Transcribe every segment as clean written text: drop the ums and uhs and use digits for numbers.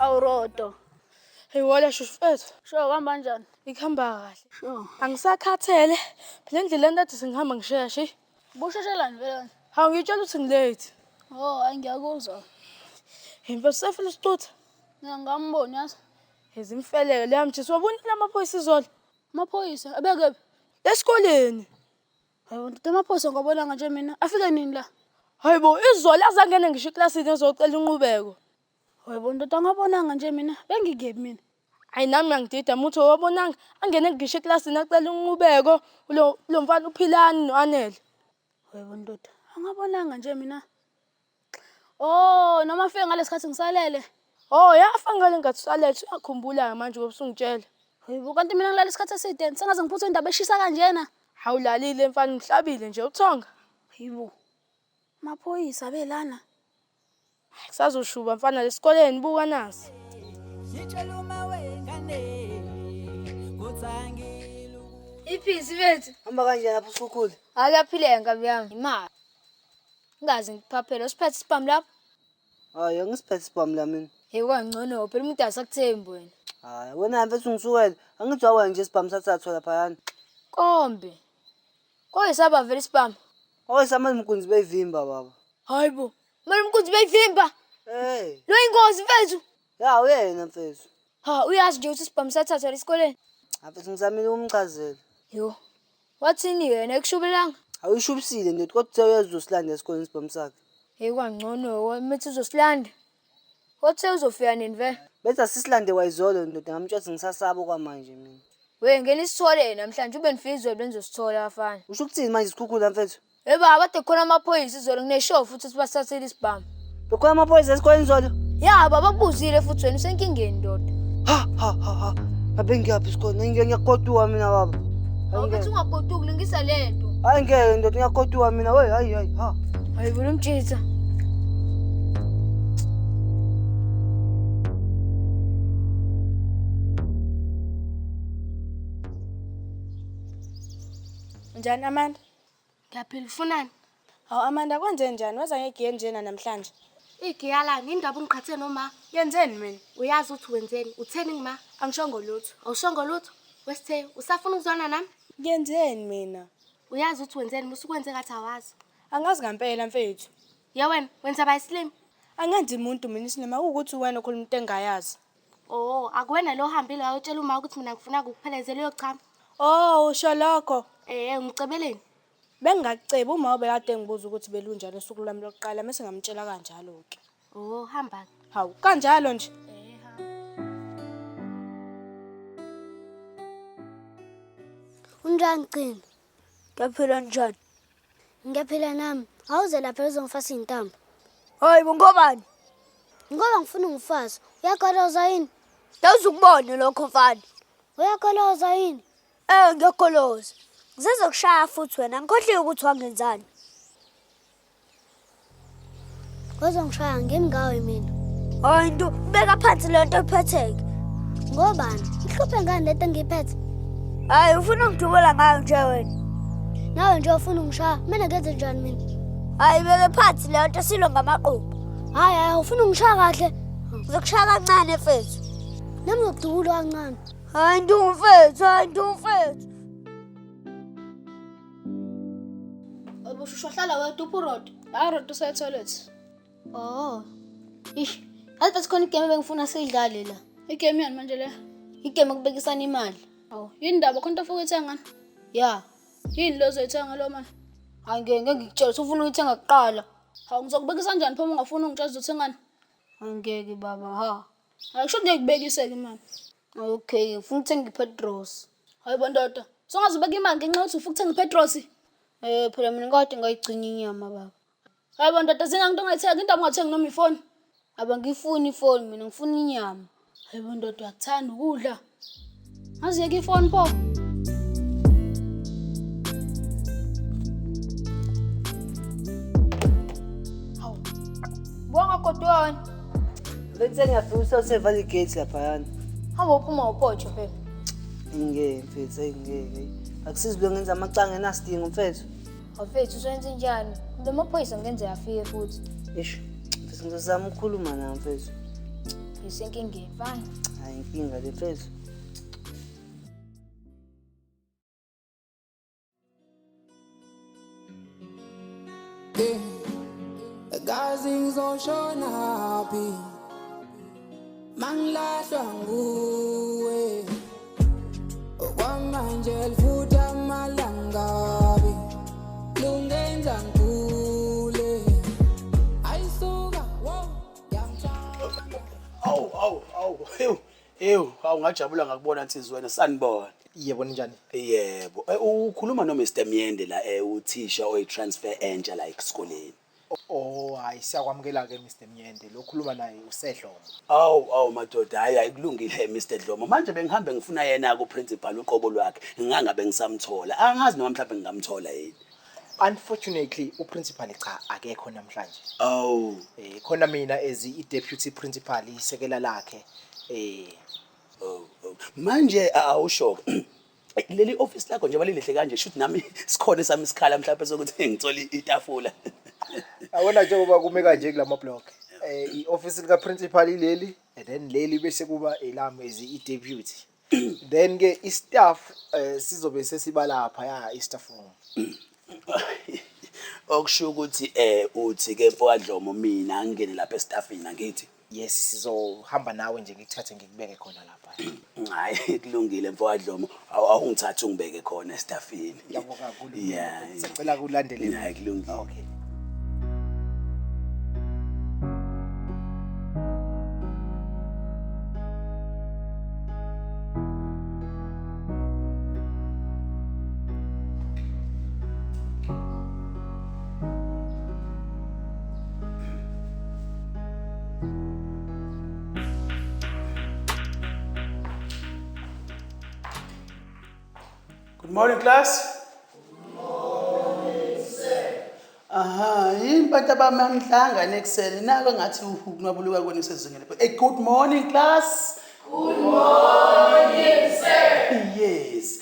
Awurodo. Hey wala shushu mfethu. Sho kuhamba kanjani? Ikuhamba kahle. Sho. Angisakhathele. Phela endleleni kade sengihamba ngisheshe. Busheshelani vele kanje? Hawu ngitshela ukuthi ngilate. Oh, hayi ngiyakuzwa. Hey mfethu sefile isicutha. Mina ngamboni yazi. Izimfeleke leya mjisi wabona lamaphoyisa izolo. Amaphoyisa abekephi? Esikoleni. Hayi ndoda amaphoyisa ngwabonanga nje mina. Afike nini la? Hayibo izolo azangene ngisho eklasini ezocela inqubeko. Hayibo ndoda ngabonanga nje mina. Bengikephi mina? Hayi nami ngiyangidida mutho wabonanga angene ngisho eklasini acela inqubeko lo mfana uphilani noAnele. Hayibo ndoda angabonanga nje mina. Oh, noma afike ngalesikhathi ngisalele. Oh yafa ngale ngathi usalele uyakhumbula manje ngoba usungitshela. Hayibo kanti mina ngilala isikhathi eside sengaze ngiphuthe indaba eshisa kanjena. Hawulalile mfana ngihlabile nje uthonga. Hayibo. Amaphoyisa belana. Kusazoshuba mfana lesikoleni buka nasi. Iphisi bethu. Hamba kanjani lapho usukhule? Akuyaphileka nkabi yami. Imali. Ngingaze ngiphaphele usiphethe isibhamu lapho. Hayi angisiphethe isibhamu la mina. Hey kwangcono phela umuntu asakuthembi wena. Hayi wena mfethu ungisukele. Angithi wawena nje isibhamu sathathwa laphayana. Kombe. Koyisaba vele isibhamu. Oyisama imkunzi beyivimba baba. Hayibo. Manje umkunzi beyivimba. Hey, Lo ingozi mfethu. ya uyena mfethu. Ha uyazi nje ukuthi isibhamu sathathwa esikoleni. Mfethu ngizamile ukumchazela. Yo. Wathini yena ekushubelanga? Awuyishubisile ndoda kodwa uthe uyazosilanda esikoleni isibhamu sakhe. Hey kwangcono mithi uzosilanda. Wathi uzofika nini vele? Bethi asisilande kwayizolo ndoda ngamtshela ukuthi ngisasaba kwamanje mina. We ngene isithole namhlanje ube nifika izolo benizosithola bafana. Usho ukuthini manje isikhukhula mfethu? Hey baba kade khona amaphoyisa izolo ngineshow futhi ukuthi basithathele isibhamu. Bekhona amaphoyisa esikoleni izolo? Ya baba kubuzile futhi wena usenkingeni ndoda. Ha ha ha ha. Ngabe ngiyaphi esikoleni? Ngeke ngiyagoduka mina baba. Awubethi ungagoduki lungisa lento. Hayi ngeke ndoda ngiyagoduka mina. Wey hayi hayi ha. Hayi vele umjitha. Njani Amanda? Ngiyaphila ufunani? Hawu Amanda kwenze njani? Waza ngegiye njena namhlanje. Igiya lami indaba ungiqhathe noma Yenzeni mina? uyazi ukuthi wenzeni utheni ngima Angishongo lutho. awushongo lutho wesithe usafuna ukuzwana nami Yenzeni mina? uyazi ukuthi wenzeni musukwenze ngathi awazi Angazi ngempela mfethu. ye wena wenza bayislim Angenzi umuntu mina isinema ukuthi wena okhuluma into engayazi. oh akuwena lo hambile wayotshela uma ukuthi mina ngifuna ukuphelezela uyochama Oh usho lokho. eh ngicebeleni Bengingakucebi uma ubekade ngibuza ukuthi belunjani usuku lwami lokuqala mase ngamtshela kanjalo ke. oh hamba Hawu kanjalo nje. Unjani Gcina? Ngiyaphila njani? Ngiyaphila nami. Awuze lapha uzongifasa iy'ntambo. Hayi bo ngobani? Ngoba ngifuna ungifasa. Uyagoloza yini? Ngawuzukubona lokho mfana. Uyagoloza yini? Eh ngiyagoloza. Ngizokushaya futhi wena ngikhohliwe ukuthi wangenzani. Wazongishaya ngimi ngawe mina. Hayi nto beka phansi le nto iphetheke. Ngobani? Ihluphe ngani lento engiyiphethe? Hayi ufuna ungidubula ngayo nje wena. Nawe nje ufuna ungishaya. Mina ngenze njani mina? Hayi beke phansi le nto silo ngamaqupha. Hayi hayi ufuna ungishaya kahle. Ngizokushaya kancane mfethu. Nami ngizokudubula kancane. Hayi nto mfethu, hayi nto mfethu. Ubushushu hlala wedwa uphi uRodo? Hayi Rodo usaya toilet. Oh. Ish, yazi bathi khona igame ebengifuna siyidlale la. Igame yani manje le? Igame yokubekisana imali. Awu, yini ndaba khona into ofuna ukuyithenga ngani? Ya. Yini lo ozoyithenga lo mali? Hayi ngeke ngeke ngikutshele usufuna ukuyithenga kuqala. Hawu ngizokubekisa kanjani phela uma ungafuni ungitshela uzothengani? Hayi ngeke baba ha. Hayi kusho ngeke kubekise-ke imali. Okay, ngifuna ukuthenga ipetros. Hayi bo ndoda, songazibeka imali ngenxa yokuthi ufuna ukuthenga ipetrosi? Eh phela mina kade ngayigcina inyama baba. Hayi bo ndoda, zingaki into ongayithenga, indaba ungathengi noma ifoni. Abangifuni ifoni mina ngifuna inyama. Hayi bo ndoda, uyakuthanda ukudla. Ngaziyeka ifoni pho. Hawu. Bonga kodwa wena. Bethi ngiyafika usevala igate laphayana. Hamba uphuma upotsho phela. Ngeke mfethu, hey ngeke. Akusizi lo ngenza amacanga enasidingo mfethu. Mfethu usenze njani? Lo maphoyisa ngenze afike futhi. Eish, mfethu ngizozama ukukhuluma nawe mfethu. Ngisenkingeni mfana. Hayi inkinga le mfethu. Gazi ngizoshona phi mangilahlwa nguwe okwamanje lifutha amalangabi lungenza ngigule ayisuka wo ngiyamthanda. Awu awu awu ewu ewu awu ngajabula ngakubona nsizwa wena sanibona. Yebo ninjani? Yebo. Ukhuluma no Mr Myende la uthisha oyi-transfer entsha la esikoleni. Oh hayi siyakwamukela ke Mr Myende lo khuluma naye uSedlomo. Awu awu madoda hayi hayi kulungile Mr Dlomo. Manje bengihambe ngifuna yena ku principal uqobo lwakhe ngingangabe ngisamthola. Angazi noma mhlawumbe ngingamthola yini. Unfortunately uprincipal cha akekho namhlanje. Awu Khona mina as i-deputy principal isekela lakhe. Oh, oh. Manje awusho leli office lakho njengoba lilihle kanje shuthi nami sikhona esami isikhala mhlawumbe sokuthi ngithole itafula. Awona njengoba kume kanje kulama block. I-office lika principal ileli and then leli bese kuba elami as i-deputy. Then ke i-staff sizobe sesiba lapha ya i-staff room. Okusho ukuthi uthi ke mfowadlomo mina angingene lapha estaffini angithi. Yes sizohamba nawe nje ngikuthathe ngikubeke khona lapha. Hayi kulungile mfowadlomo awungithathe ungibeke khona estaffini. Ngiyabonga kakhulu. Yeah. Sicela kulandele. Hayi kulungile. Okay. Good morning class. Good morning sir. Aha, yini bantu abamhlanga ekuseni nako ngathi ukunwabuluka kwenu sezingeni. Hey, good morning class. Good morning sir. Yes.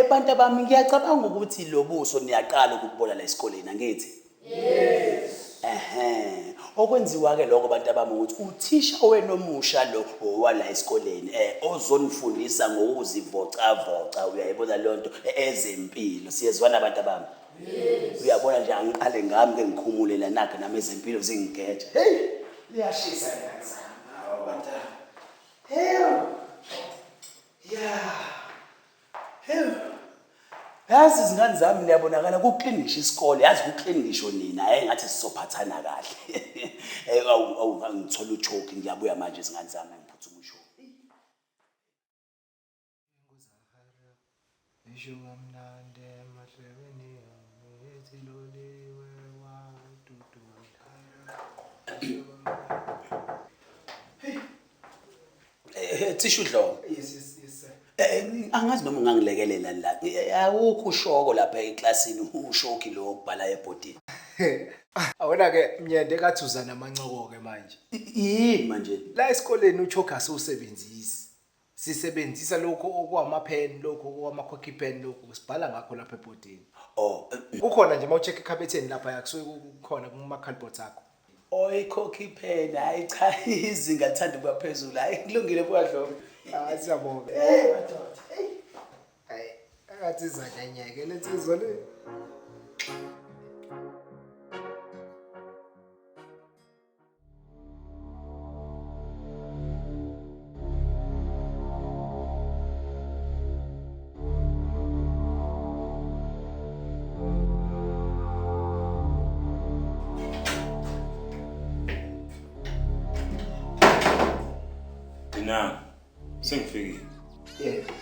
Bantu abami ngiyacabanga ukuthi lo buso niyaqala ukubona la esikoleni angithi? Yes. Ehhe. Okwenziwa ke lokho bantu abami ukuthi uthisha wenomusha lo owala esikoleni ozonifundisa ngokuzivocavoca uyayibona lonto ezempilo. Siyezwana abantu abami? Yes. Uyabona nje angiqale ngami ke ngikhumulela nakhe nami ezempilo zingigeja. Hey, liyashisa ngiyazama abantu. Hey. Yeah. Hey. Yazi izingane zami niyabonakala kuklinisha isikole, yazi kuklinisho nina, hayi ngathi sizophathana kahle. Awu ngithola uchoki ngiyabuya manje izingane zami ngiphuthuma ushoki. Thisha uDlomo. Yes yes yes sir. Angazi noma ungangilekelela la. Awukho ushoko lapha eklasini ushoki lo okubhala ebhodini. Awona ke Myende kathuza namancoko ke manje. Yini manje? La esikoleni uchoki asiwusebenzisi. Sisebenzisa lokho okwama pen, lokho okwama khokhi pen, lokho sibhala ngakho lapha ebhodini. Oh, kukhona nje mawucheck ekhabetheni lapha yakusuke kukhona kuma cardboard akho. Oyikhokhi pen, hayi cha izinga lithanda ukuba phezulu. Hayi kulungile mfowethu. Hayi siyabonga. Hey madoda. Hey. Hayi akathi izanyanyeke lensizwa le. Mina sengifikile. Yebo.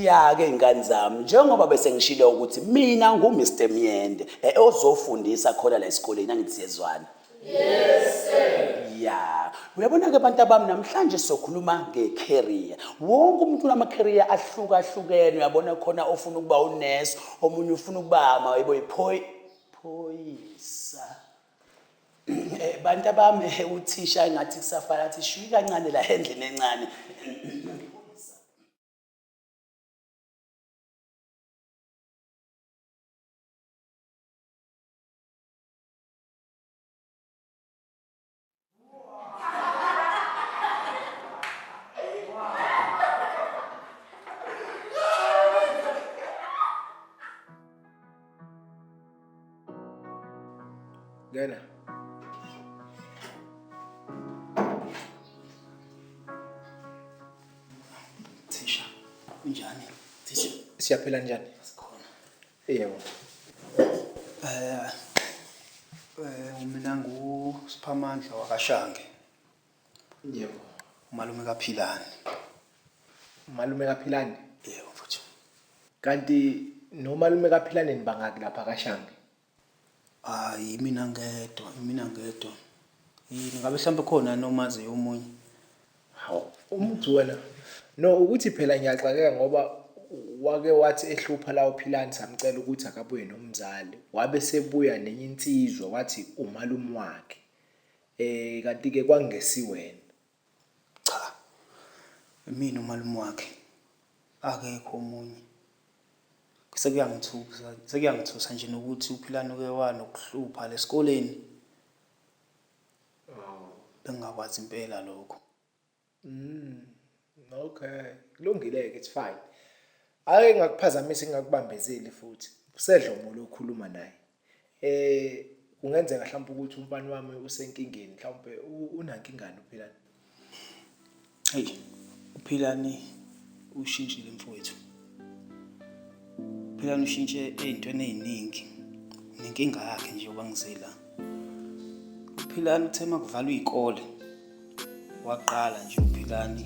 Ya-ke ingane zami, njengoba bese ngishilo ukuthi mina ngu-Mr Myende ozofundisa khona la esikoleni, angithi siyezwana? Yes sir. Ya, uyabona-ke abantu abami, namhlanje sizokhuluma nge-career. Wonke umuntu unama-career ahlukahlukene. Uyabona khona ofuna ukuba unesi, omunye ufuna ukuba mayibo iphoyisa. Bantu abami, uthisha engathi kusafana athi shwi kancane la endlini encane. Ngena. Thisha, kunjani? Thisha. Siyaphila njani? Sikhona. Yebo. Mina nguSiphamandla wakaShange. Yebo. Umalume kaPhilani. Umalume kaPhilani? Yebo mfowethu. Kanti nomalume kaPhilani nibangaki lapha kaShange? Hayi, mina ngedwa, mina ngedwa. Yini ngabe mhlawumbe khona nomaziyo omunye? Hawu, umuthi wena. No, ukuthi phela ngiyaxakeka ngoba wake wathi ehlupha la uPhilani samcela ukuthi akabuye nomzali. Wabe sebuya nenye insizwa wathi umalume wakhe. Kanti ke kwangesiwena. Cha. Mina umalume wakhe. Akekho omunye. Sekuyangithusa, sekuyangithusa nje nokuthi uPhilani uke wanokuhlupha lesikoleni. Bengingakwazi impela lokho. Okay. Kulungile-ke, it's fine. Ake ngakuphazamisa ngingakubambezeli futhi. Usedlomo lo okhuluma naye. Kungenzeka mhlawumbe ukuthi umfana wami usenkingeni, mhlawumbe unankingani uPhilani? Hey, uPhilani ushintshile mfowethu. Uphilani ushintshe ey'ntweni ey'ningi. Nenkinga yakhe nje yoba ngize la. uPhilani uthe uma kuvalwa iy'kole, waqala nje uPhilani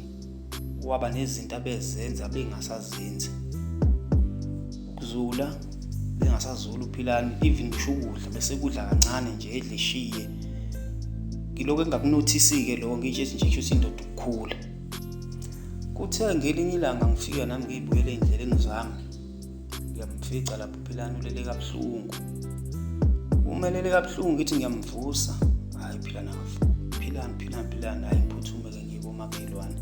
waba nezinto abezenza bengasazenzi. Ukuzula bengasazuli uPhilani, even ngisho ukudla bese kudla kancane nje edle eshiye. Ngilokhu engakunothisi-ke lokho, ngitshe nje kusho ukuthi indoda ukukhula. Kuthe ngelinye ilanga ngifika nami ngiyibuyele ey'ndleleni zami, ngiyamfica lapho uPhilani ulele kabuhlungu. Umelele kabuhlungu, ngithi ngiyamvusa, hhayi Philani akavuki. Philani, Philani, Philani, hhayi ngiphuthume-ke ngiye komakhelwane.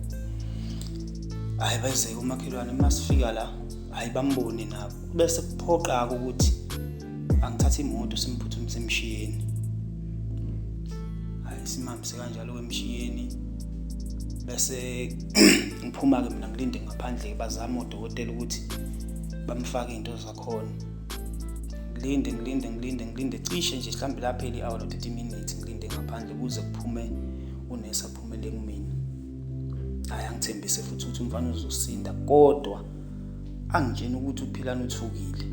Hhayi beze-ke umakhelwane, uma sifika la, hhayi bambone nabo. Bese kuphoqa-ke ukuthi angithathe imoto simphuthumise emshiyeni. Hhayi simhambise kanjalo-ke emshiyeni. Bese ngiphuma-ke mina ngilinde ngaphandle-ke, bazame odokotela ukuthi bamfake iy'nto zakhona. Ngilinde, ngilinde, ngilinde, ngilinde, cishe nje mhlawumbe laphela i-hour no 30 minutes ngilinde ngaphandle kuze kuphume unesi aphumele kumina. Hhayi angithembise futhi ukuthi umfana uzosinda, kodwa angitsheni ukuthi uPhilani uthukile.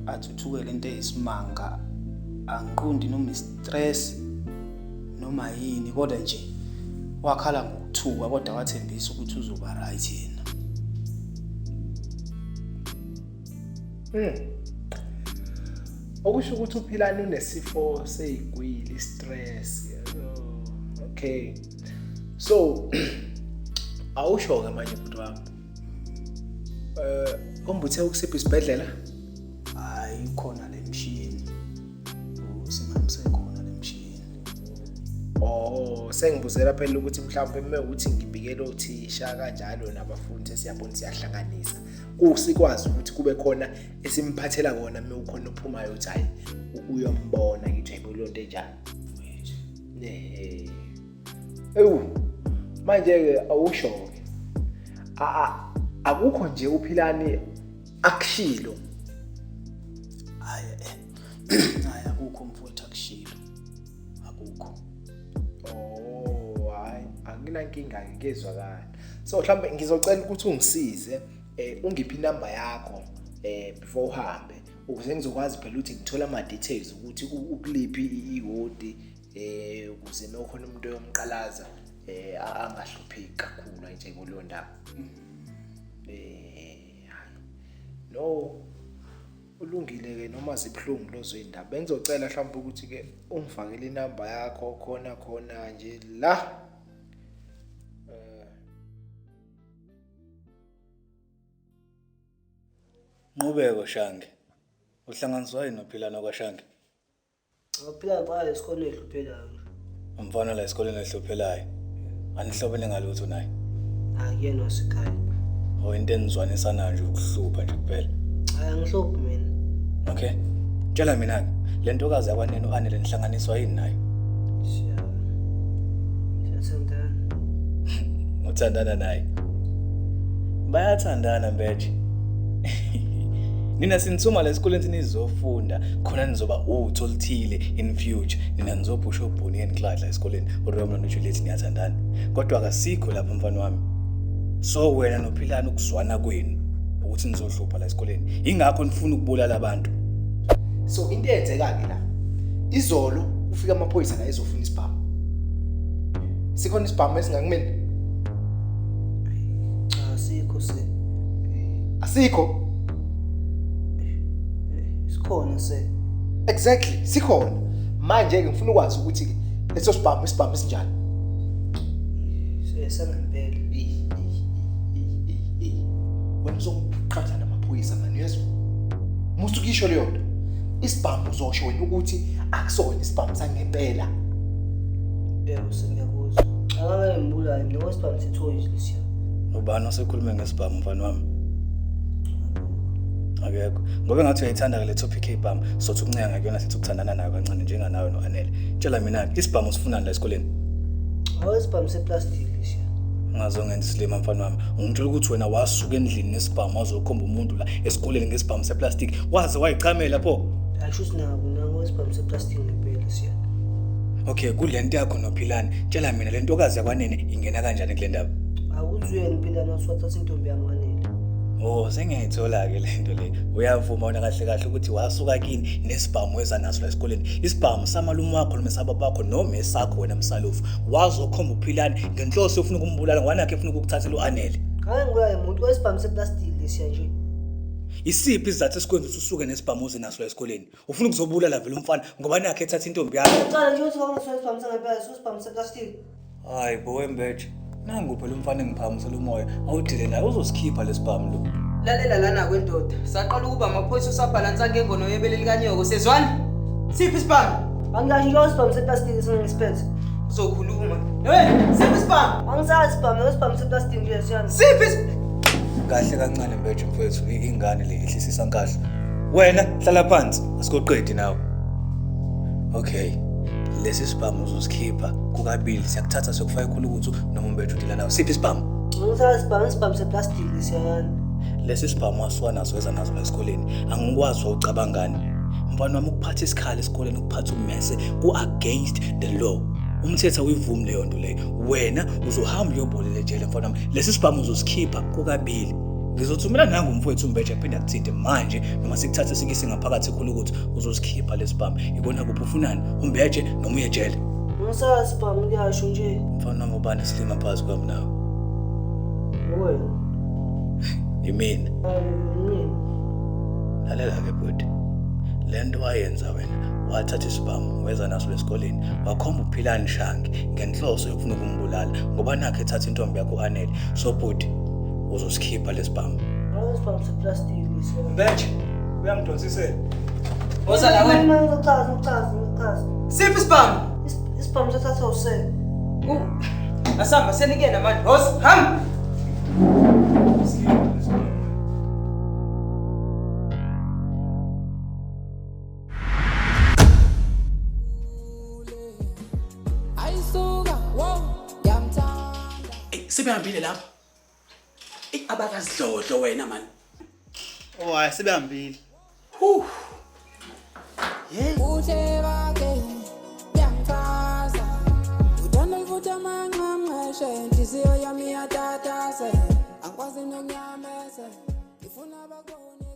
Athi uthukele into eyisimanga, angiqondi noma i-stress noma yini, kodwa nje wakhala ngokuthuka, kodwa wathembisa ukuthi uzoba right yena. Okusho ukuthi uPhilani unesifo seyigwili, stress. Okay. So awusho ke manje bhuti wami. Umbuthe ukusiphi isibhedlela? Hayi khona le mshini. Usimhambise khona le mshini. Oh, sengibuzela phela ukuthi mhlawumbe uma ukuthi ngibikele othisha kanjalo nabafundi siyabona siyahlanganisa. Kusikwazi ukuthi kube khona esimphathela kona uma ukhona ophumayo uthi hayi uyombona ngithi hayibo leyo nto enjani. Ewu manje ke awusho ke. Akukho nje uPhilani akushilo. Hayi hayi akukho mfowethu akushilo. Akukho. Oh hayi anginankinga ke kezwakala. So mhlawumbe ngizocela ukuthi ungisize ungiphe inamba yakho before uhambe ukuze ngizokwazi phela ukuthi ngithole ama details ukuthi ukuliphi iwodi ukuze nokhona umuntu oyomqalaza angahlupheki kakhulu nje kuleyo ndaba. No, ulungile ke noma zibuhlungu lozo indaba. Bengizocela mhlawumbe ukuthi ke ungifakele inamba yakho khona khona nje la. Nqubeko Shange. Uhlanganiswa yini noPhilani kwaShange? Uphila ngicala esikoleni ehluphelayo. Umfana la esikoleni ehluphelayo. Anihlobene ngalutho naye. Akuyena wasekhaya. Oh, into enizwanisana nje ukuhlupha nje kuphela. Hayi angihluphi mina. Okay. Tshela mina ke, le ntokazi yakwanene uAnele nihlanganiswa yini nayo? Siyathandana. Uthandana naye. Bayathandana mbeje. Nina sinithuma la esikoleni nizofunda khona nizoba utho oluthile in future. Nina nizophusha obhuni enikladla esikoleni uRomeo noJuliet niyathandana. Kodwa akasikho lapha mfana wami. So wena noPhilani ukuzwana kwenu ukuthi nizohlupha la esikoleni. Ingakho nifuna ukubulala abantu. So into eyenzeka ke la, izolo ufika amaphoyisa la ezofuna isibhamu. Sikhona isibhamu esingakumina? Cha asikho se. Asikho. Sikhona se. Exactly, sikhona. Manje ke ngifuna ukwazi ukuthi ke leso sibhamu isibhamu esinjani. Sesangempela. Wena uzongiqhatha namaphoyisa mani uyezwa? Musu ukisho leyo nto. Isibhamu uzosho wena ukuthi akusona isibhamu sangempela. Yebo sengiyakuzwa. Akake ngibulale mina ngoba isibhamu sethoyizi lesiya. Ubani osekhulume ngesibhamu mfana wami? Akekho. Ngoba engathi uyayithanda ke le topic yebhamu, sothi ukuncenga ngakuyona sithi ukuthandana nayo kancane njenganawe noAnele. Tshela mina ke isibhamu usifunani la esikoleni? Awu isibhamu seplastic lesiya. Ungazongenza isilima mfana wami. Ungitshela ukuthi wena wasuka endlini nesibhamu wazokhomba umuntu la esikoleni ngesibhamu seplastic. Waze wayichamela pho. Ayisho ukuthi nako nango isibhamu seplastic ngempela siya. Okay, kulento yakho noPhilani, tshela mina le ntokazi yakwanene ingena kanjani kule ndaba? Akuthi uyena uPhilani waswathatha intombi yami Anele. Oh, sengiyayithola ke le nto le. Uyavuma wena kahle kahle ukuthi wasuka kini nesibhamu weza naso la esikoleni. Isibhamu samalume wakho noma sababa bakho noma esakho wena msalofu. Wazokhomba uPhilani ngenhloso yofuna ukumbulala ngoba nakhe efuna ukukuthathela uAnele. Ngake ngibulale umuntu wesibhamu seplastic lesiya nje. Isiphi isizathu esikwenza ukuthi usuke nesibhamu uze naso la esikoleni? Ufuna ukuzobulala vele umfana ngoba nakhe ethatha intombi yakho. Cala nje ukuthi kwakungesona isibhamu sangempela, isibhamu seplastic. Hayi bo Mbeje. Nangu phela umfana engiphakamisela umoya, awudile naye uzosikhipha lesibhamu lo. Lalela lana kwendoda. Saqala ukuba amaphoyisa usabhalansa ngengono yebele likanyoko. Sezwani? Siphi isibhamu? Angisho nje isibhamu seplastic sengisiphethe. Uzokhuluma. Hey, siphi isibhamu? Angisazi isibhamu, isibhamu seplastic nje siyana. Siphi? Kahle kancane Mbeje mfowethu, ingane le ihlisisa nkahla. Wena hlala phansi, asikoqedi nawe. Okay. Lesi sibhamu uzosikhipha kukabili, siyakuthatha siyokufaka ekhulu ukuthi noma uMbeje udila nawe. Siphi isibhamu? Angisazi isibhamu, isibhamu seplastic lesiyana. Lesi sibhamu wasuka naso weza naso la esikoleni. Angikwazi ucabangani. Mfana wami ukuphatha isikhali esikoleni, ukuphatha ummese ku against the law. Umthetho awuyivumi leyo nto leyo. Wena uzohamba uyobolela ejele mfana wami. Lesi sibhamu uzosikhipha kukabili. Ngizothumela nangu umfowethu uMbeje aphinde akuthinte manje noma sikuthathe sikise ngaphakathi ekhulu ukuthi uzosikhipha lesibhamu. Ikona kuphi ufunani? uMbeje noma uye ejele? Angisazi isibhamu kuyasho nje. Mfana wami ubani isilima phakathi kwami nawe? Wena. Yimina. Mina. Lalela ke bhuti. Le nto wayenza wena, wathatha isibhamu weza naso esikoleni, wakhomba uPhilani Shange ngenhloso yokufuna ukumbulala ngoba nakhe ethatha intombi yakho uAnele. So bhuti, uzosikhipha lesibhamu. Isibhamu seplastic lesiya. Mbeje, uyangidonsisela. Woza la wena. Ngichaza, ngichaza, ngichaza. Siphi isibhamu? Isibhamu sathatha use. Asamba senikena manje. Woza, hamba. Ayisuka, wow, ngiyamthanda. Sebehambile lapho. Abakazidlodlo wena man. Oh hayi sebehambile. Huh. Ubuhle bakhe buyangichaza. Uthanda ngivutha amanqamnqeshe, inhliziyo yami iyatatazela. Angikwazi nokunyamezela. Ngifuna bakubone.